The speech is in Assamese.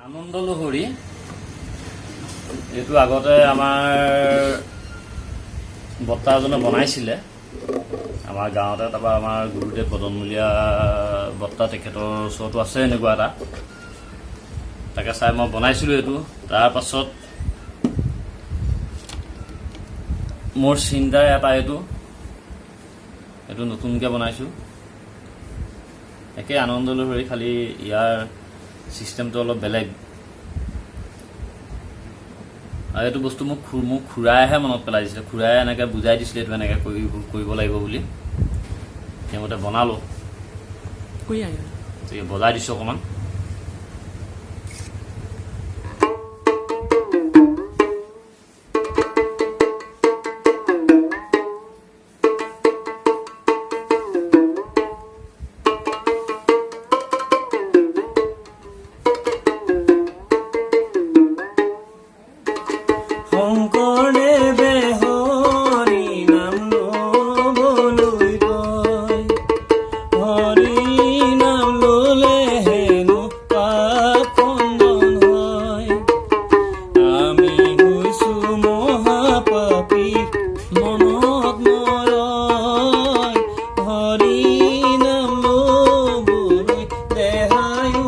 আনন্দ লহৰী এইটো আগতে আমাৰ বৰ্তা এজনে বনাইছিলে আমাৰ গাঁৱতে। তাৰপৰা আমাৰ গুৰুদেৱ বদনমূলীয়া বৰ্তা, তেখেতৰ ওচৰতো আছে এনেকুৱা এটা। তাকে চাই মই বনাইছিলোঁ এইটো। তাৰপাছত মোৰ চিন্তাৰে এটা এইটো এইটো নতুনকৈ বনাইছোঁ। একে আনন্দ লহৰী, খালি ইয়াৰ ছিষ্টেমটো অলপ বেলেগ। আৰু এইটো বস্তু মোক খুৰাইহে মনত পেলাই দিছিলে। খুৰাই এনেকৈ বুজাই দিছিলে, এইটো এনেকৈ কৰিব লাগিব বুলি। সেইমতে বনালোঁ। গতিকে বজাই দিছোঁ অকণমান। শংকৰদেৱে হৰি নাম ল'বলৈ কয়, হৰি নাম ল'লে হেনো পাপ খণ্ডন হয়। আমি হৈছো মহাপাপী, মনত নৰয়, হৰি নাম ল'বলৈ দেহায়ো